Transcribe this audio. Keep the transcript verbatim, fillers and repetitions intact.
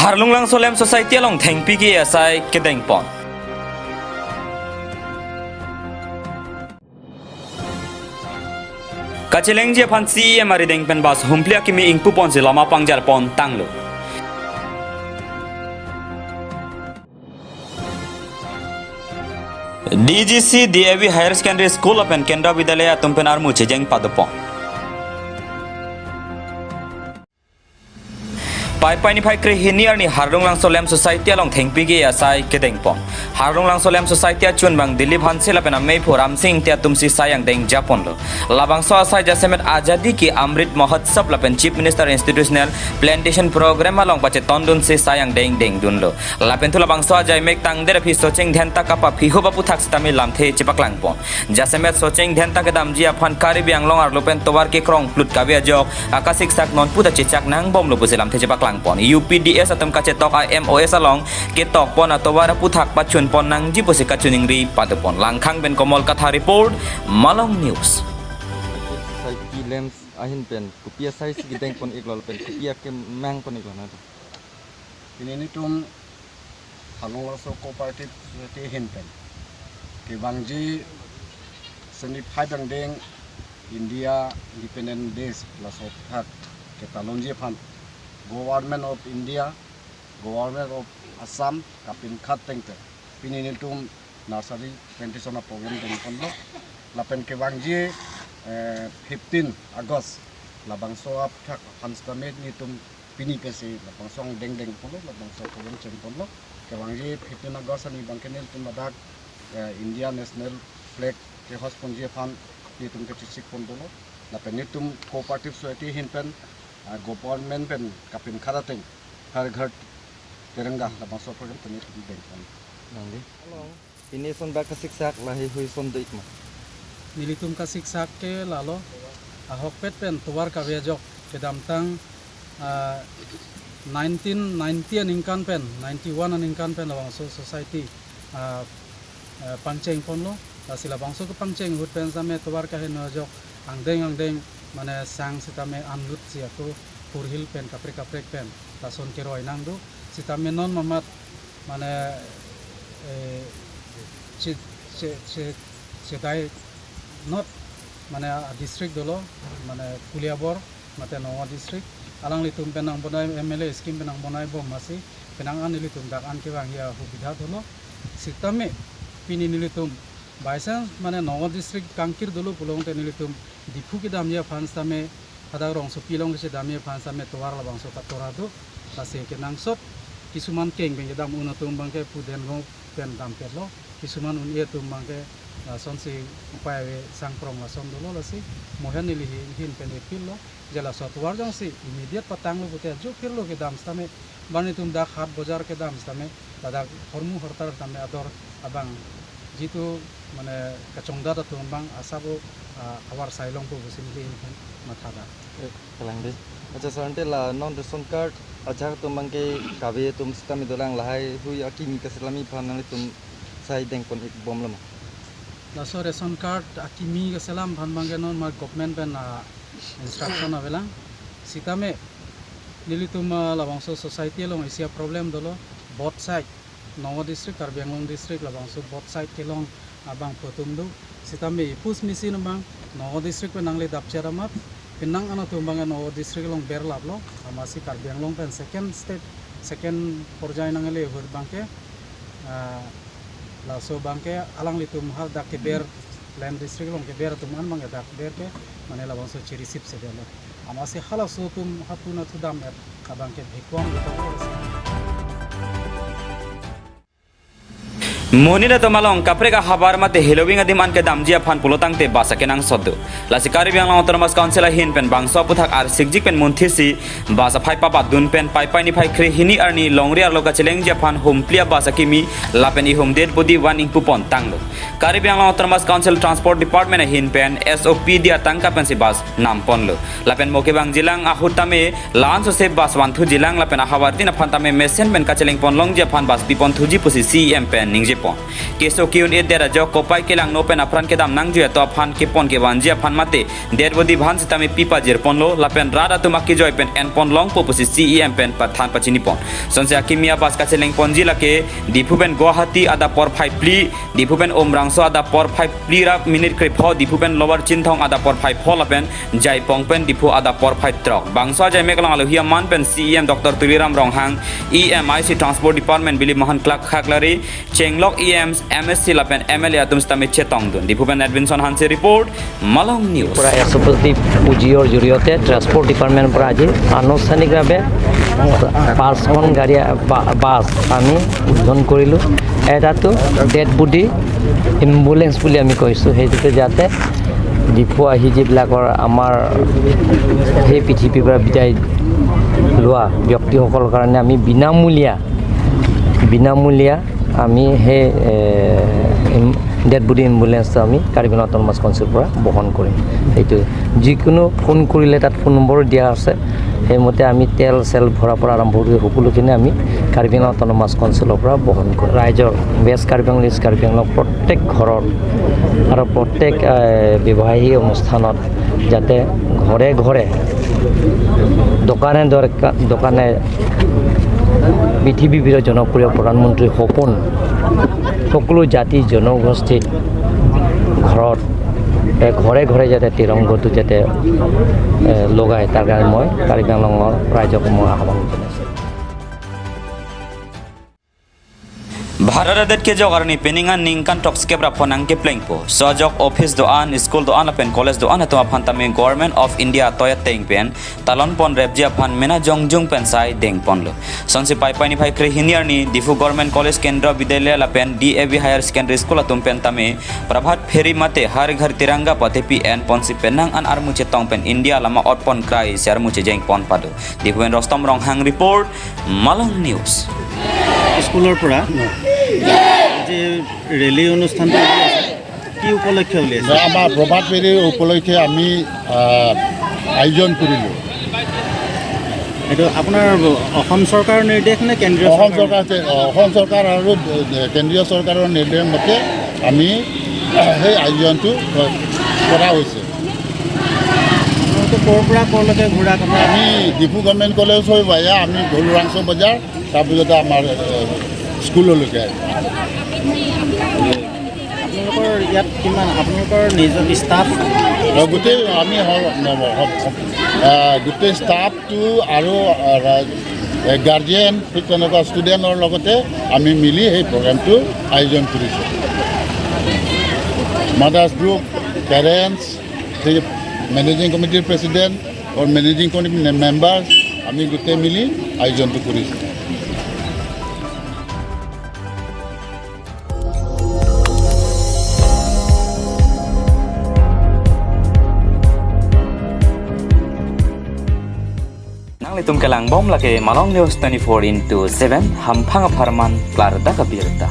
Harlunglangso Lamb Society along thengpi ke asai kedengpon. Kachelengji aphan C E M arideng pen bus humpli akimi ingpuponsi lama pangjarpon tanglo. D G C D A V Higher Secondary School lapen Kendra Vidyalaya atum pen armu chejeng padopon. Paipai niphai krehini arni Harlunglangso Lamb Society along thengpi ke asai kedengpon. Harlunglangso Lamb Society achun abang Dilip Hanse lapen ameiphu Ramsing Ingti atumsi sai angdeng japonlo. Labangso asai jasemet Azadi Ki Amrit Mahotsav lapen Chief Minister Institutional Plantation Program along pachetondunsi sai angdeng dengdunlo. Lapen thu labangso ajaimek tangdet aphi Socheng Dhenta kapaphihup aputhak sitame lamthe chepaklangpon. Jasemet Socheng Dhenta kedamji aphan Karbi Anglong arlo pen tovar kekrong plut kave ajok akasiksak nonputa chechak nangbomlo pusi lamthe chepaklangpon. U P D S atum kachetok a-M O S along ketokpon atovar aputhak pachunpon nangji pusi kachiningri padopon. Langkhang pen Komol Kathar report, Malong News. Society Lamb ahin pen kopi asaisi kedengpon-iklo pen kopi akemangpon-iklo nangtum? Pini nelitum Harlunglangso Cooperative Society ahin pen kevangji seventy-five angdeng India Independent Days laso aputhak ketalonji aphan Government of India, Government of Assam kapinkhat ateng pen pini nelitum nursery plantation aprogram dengponlo. Lapen kevangji, eh, fifteen August labangso aputhak aphan sitame nelitum pini pensi labangso angdeng dengponlo, labangso program chengponlo. Kevangji fifteen August arni abangke nelitum ladak, eh, India National Flag kehosponji aphan nelitum kachesikpon dolo. Lapen nelitum Cooperative Society ahin pen, ah, government pen kapinkhat ateng Har Ghar Tiranga labangso program pen nelitum dengpon. Nangli? Hello. Pini ason bak kasiksak lahai hui ason do-ik ma? Nelitum kasiksak ke lalo. Ahokpet pen tovar kave ajok kedamtang, ah, nineteen ninety aningkan pen, ninety-one aningkan pen labangso society, ah, ah, pangchengponlo. Lasi labangso kepangcheng ahut pen sitame tovar kaheno ajok angdeng angdeng mane sang sitame anlut si ako kurhil pen kaprek kaprek pen lason keroi nangdo. Sitame non mamat mane, eh, che, che, che, chedai not mane a-district dolo, mane Koliabor mate Nagaon district. Alanglitum pen nangbonai M L A scheme pen nangbonaibom masi penang an nelitum dak an kevangji ahubidha dolo. Sitame pini nelitum by chance mane Nagaon district kangkir dolo pulote nelitum Diphu kedamji aphan sitame hadak rongsopi along kachedamji aphan sitame tovar labangso katora do. Lasi kenangsot kisuman keng pen kedam un atum abangke puden go pen dampetlo. Kisuman un-e atum abangke lasonsi upai ave sangprong lason dolo, lasi mohen neli ahin pen appeal lo. Je laso atovar jongsi immediate patanglo pute ajo phirlo kedam sitame, bang nelitum dak hat bojar kedam sitame, ladak hormu hortar sitame ador abang jitu mane kachongdat atum abang asap o, ah, avarsai longpo pusi neli ahin pen matha dak. Eh, kalang dei. Acha sir, ante la non ration card ajahak atum abangke kave atum sitame dolang, lahai hui akimi kaselamji aphan nanglitum sai dengpon-ikbomlo ma? Laso ration card akimi kaselam aphan abangke non ma government pen, ah, instruction avelang. Sitame nelitum, ah, labangso society along isi a-problem dolo, both side, Nagaon district, Karbi Anglong district, labangso both side kelong abangphu atum do. Sitame ipus misi abang Nagaon district pen nangli dapcher amat, penang an atum abang Nagaon district along berlaplo, amatsi Karbi Anglong pen second state, second porjai nangle ahut abangke, ah, laso abangke alanglitum hadak keber, Lamb district along keber atum an abangke dak ber ke mane labangso che-receive sedetlo. Amatsi halaso atum hapuna thudam-et abangke bhikwang betul. Monit atum along kaprek ahavar mate heloving adim an kedamji aphan pulotangte bus akenangsot do. Lasi Karbi Anglong Autonomous Council ahin pen bangso aputhak arsikjik pen munthisi bus aphai papadun pen Paipai niphai krehini arni longri arlo kachelengji aphan humpli a-bus akimi lapen ihumdet bodi van ingpupon tanglo. Karbi Anglong Autonomous Council Transport Department ahin pen S O P D atangka pensi bus namponlo. Lapen mo kevangjilang ahut tame la-an sose bus vanthujilang lapen ahavartin aphan tame mesen pen kachelengpon longji aphan bus piponthuji pusi C E M pen ningje. pon. Keso ke-un-edet ajok kopai kelangno pen apran kedam nangjui atum aphan kepon kevanji aphan mate dead body aphan sitame pi pajir ponlo lapen rat atum akejoi pen en pon longpo pusi C E M pen pathan pachini pon. Sonsi akimi a-bus kacheleng ponji lake Diphu pen Guwahati adap porphai phli, Diphu pen Umrangso adap porphai phli ra minute krepho, Diphu pen Lower Chinthong adap porphai pho lapen Jaipong pen Diphu adap porphai throk. Bangso ajai mek along alohi aman pen C E M Doctor Tuliram Ronghang, E M I C Transport Department Bilip Mohan Klak Khaklari, Chenglok E Ms, M S C lapen M L A atum sitame chetongdun. Diphu pen Edwinson Hanse report, Malong News. পৰা এছ অ' P G অ'ৰ জৰিয়তে ট্ৰেন্সপৰ্ট ডিপাৰ্টমেণ্টৰ পৰা আজি আনুষ্ঠানিকভাৱে পাঁচখন গাড়ী, বা-, বাছ আমি উদ্বোধন কৰিলোঁ। এটাতো ডেড বডি এম্বুলেন্স বুলি আমি কৈছোঁ, সেইটোতে যাতে ডিফু আহি যিবিলাকৰ আমাৰ সেই পৃথিৱীৰ পৰা বিদায় লোৱা ব্যক্তিসকলৰ কাৰণে আমি বিনামূলীয়া, বিনামূলীয়া আমি সেই, এ, এম-, ডেড বডি এম্বুলেন্সটো আমি কাৰ্বি আংলং অট'নমাছ কাউন্সিলৰ পৰা বহন কৰিম। সেইটো যিকোনো ফোন কৰিলে তাত ফোন নম্বৰ দিয়া আছে, সেইমতে আমি তেল চেল ভৰাৰ পৰা আৰম্ভ কৰি সকলোখিনি আমি কাৰ্বি আংলং অট'নমাছ কাউন্সিলৰ পৰা বহন কৰিম। ৰাইজৰ ৱেষ্ট কাৰ্বি আংলং, ইষ্ট কাৰ্বি আংলং প্ৰত্যেক ঘৰৰ আৰু প্ৰত্যেক, এ, ব্যৱসায়ী অনুষ্ঠানত যাতে ঘৰে ঘৰে, দোকানে দৰকা-, দোকানে পৃথিৱীৰ জনপ্ৰিয় প্ৰধানমন্ত্ৰীৰ সপোন সকলো জাতি জনগোষ্ঠীৰ ঘৰত, এ, ঘৰে ঘৰে যাতে তিৰংগটো যাতে, এ, লগায়, তাৰ কাৰণে মই কাৰ্বি আংলঙৰ ৰাইজক মই আহ্বান জনাইছোঁ। Bharat adet kejok arni peningan ningkan throksi kep ra phonang keplengpo. So ajok office do-an, school do-an lapen college do-an atum aphan tame Government of India atoi ateng pen talon pon repji aphan mena jongjung pen sai deng ponlo. Sonsi Paipai niphai kre hini arni Diphu Government College Kendriya Vidyalaya lapen D A V Higher Secondary School atum pen tame Prabhat Pheri mate Har Ghar Tiranga patepi en ponsi penang an armu chetong pen India lama ot pon krai si armu chejeng pon pado. Diphu pen Rostom Ronghang report, Malong News. স্কুলৰ পৰা আজি ৰেলী অনুষ্ঠানটো উলিয়াইছে। কি উপলক্ষে উলিয়াইছে? আমাৰ প্ৰভাত ফেৰীৰ উপলক্ষে আমি, আহ, আয়োজন কৰিলোঁ। এইটো আপোনাৰ অসম চৰকাৰৰ নিৰ্দেশ নে কেন্দ্ৰীয় অসম চৰকাৰৰ? চৰকাৰ, অসম চৰকাৰ আৰু কেন্দ্ৰীয় চৰকাৰৰ নিৰ্দেশ মতে আমি সেই আয়োজনটো কৰা হৈছে। আপোনালোকে ক'ৰ পৰা ক'লৈকে ঘূৰা কথা? আমি ডিফু গভৰ্ণমেণ্ট কলেজ হৈ ভায়া আমি গলুৰাংচ বজাৰ, তাৰপিছতে আমাৰ, এ, স্কুললৈকে আহিম। আপোনালোকৰ ইয়াত কিমান, আপোনালোকৰ নিজৰ ষ্টাফ? অ, গোটেই আমি হ-, হ-, হ-, আ, গোটেই ষ্টাফটো আৰু, আ, ৰা-, এ, গাৰ্জিয়েন, ঠিক তেনেকুৱা ষ্টুডেণ্টৰ লগতে আমি মিলি সেই প্ৰগ্ৰামটো আয়োজন কৰিছোঁ। মাডাৰ্ছ গ্ৰুপ, পেৰেণ্টছ, সেই মেনেজিং কমিটিৰ প্ৰেচিডেণ্ট আৰু মেনেজিং কমিটিৰ মেম্বাৰ্ছ, আমি গোটেই মিলি আয়োজনটো কৰিছোঁ। Nanglitum kelang bom lake Malong News twenty-four into seven, hamphang apharman klardak abirta.